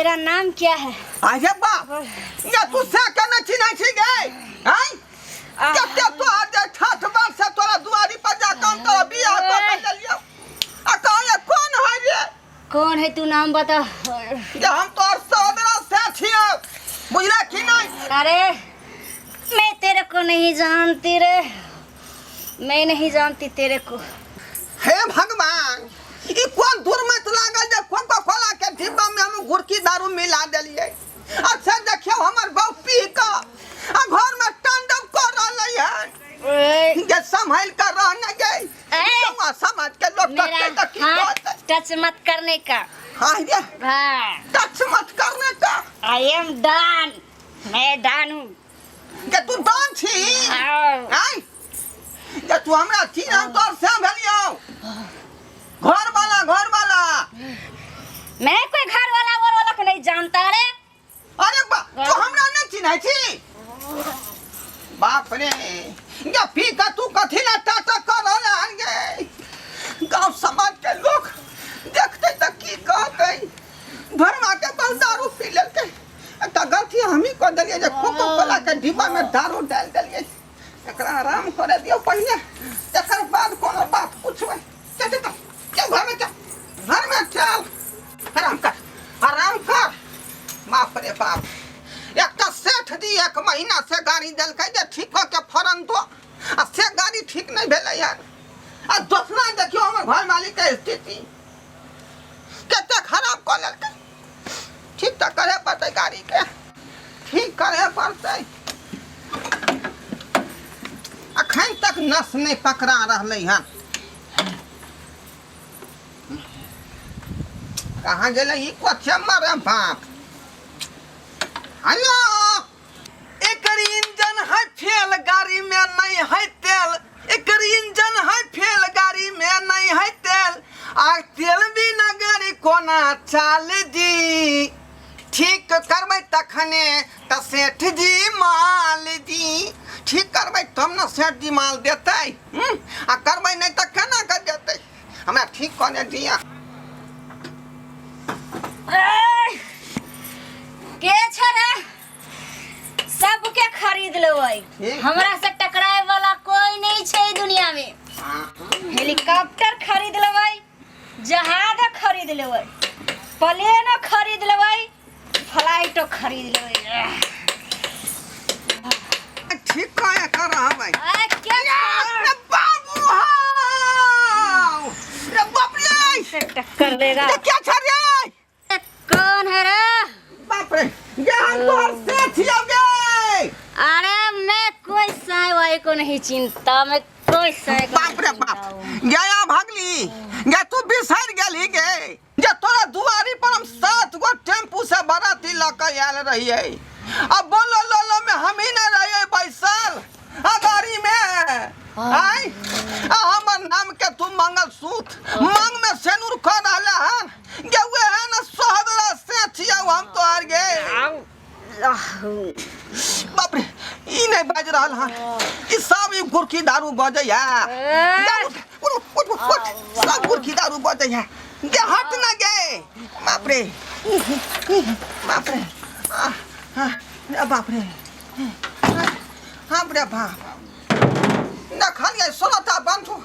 मेरा नाम क्या है? अरे बाप, ये तू से केना चिन्है छी गे? आँय, कते तोहर जे ठाठ बाट से तोरा दुआरी पर जा कऽ हम तोरा बियाह कऽ के लेलियौ, आ कहै कोन है रे? कौन है तू? नाम बता। जे हम तोहर सहोदरा से छियौ, बुझले कि नहि? अरे, मैं तेरे को नहीं जानती रे, मैं नहीं जानती तेरे को। हे भगवान, ई कोन दुर्मत लागल जे कोको कोला के डिब्बा में हम गुड़की दारू मिला देलियै? अच्छा, देखियौ, हमर बहू पी कऽ आ घर में तांडव कऽ रहलै हन। ए, जे संभल कर रह न गई। ए! गौआ समाज के लोग मेरा देखते तऽ की हाथ कहतै? टच मत करने का। हाँ रे। हाँ। टच मत करने का। I am don, मैं डॉन हूँ। जे तू डॉन छी? हाँ। आय, जे तू हमरा छी, हम तोर से भेलियौ घर वाला, घर वाला। मैं कोई घर वाला और वाला को नहीं जानता रे। अरे बा, तू हमरा नहीं चिन्है छी? बाप रे, या पी के तू कथी ला टाटा कर रहल हन गे? गांव समाज के लोग देखते तऽ की कहतै, भरमा के बहुत दारू पी लेलकै। एकटा गलती हमही कऽ देलियै जे कोको कोला के डिब्बा में दारू डालि देलियै। एकरा आराम करे दियौ पहिने, तकर बाद कोनो बात पूछबै। चल चल चल चल, घर में चल, घर में चल, आराम कर, आराम कर। बाप रे बाप, एकटा सेठ जी एक महीना से गाड़ी देलकै जे ठीक कऽ के फरन दो, आ से गाड़ी ठीक नहि भेलै हन। आ दोसरा देखियौ, हमर घर मालिक के स्थिति कते खराब कऽ लेलकै। ठीक तऽ करे पड़तै, गाड़ीके ठीक करे पड़तै। अखन तक नस नहि पकड़ा रहलै हन। कहाँ गेलै ई कोचम्मा रे बाप? हेलो, एकर इंजन है फेल, गाड़ी में नहीं है तेल। एकर इंजन है फेल, गाड़ी में नहीं है तेल, आ तेल बिना गाड़ी कोना चाल जी? ठीक करबै तखने तऽ सेठ जी माल दी। ठीक करबै तब ने सेठ जी माल देतै, हम्म? आ करबै नहि तऽ केना कऽ देतै? हमरा ठीक कऽ दिअ। ए, के छै रे? सबके खरीद लेबै। ठीक। हमरा से टकराए वाला कोई नहीं छै ई दुनिया में। हेलीकॉप्टर खरीद लेबै, जहाज खरीद लेबै, प्लेनो खरीद लेबै, फ्लाइटो खरीद लेबै। ठीक कहे कर रहबै। आ, के रे बाबू हौ रे, बाप रे! से टक्कर लेगा। ये क्या छ रे? कौन है रे? बाप रे, ये हम तोहर से छियौ गे। अरे, मैं कोई साय वाई को नहीं चिंता, मैं कोई साय को बाप नहीं रे चिंता बाप हूँ। गया भगली गे, तू बिसरि गेली गे जे तोरा दुआरी पर हम सात गो टेम्पू से बराती लऽ के आयल रहियै, आ बोलो लोलो में हम ही नहीं रहियै बैसल आ गाड़ी में आय, आ हमर नाम के तू मंगलसूत्र मांग में सेनुर कर रहले हन गे। उहे है ना सोहदरा से छियौ हम तोहर गे। बाप रे, ई नहीं बाज रहल हन, ई सब ई गुरकी दारू बजैया। जा, उठ, उठ, उठ, उठ, उठ, सब गुरकी दारू बजैया गे। हट ना गे। बाप रे बाप रे, आह, आह, रे बाप रे, हाँ रे बाप, देखलियै सोलहटा बंधु।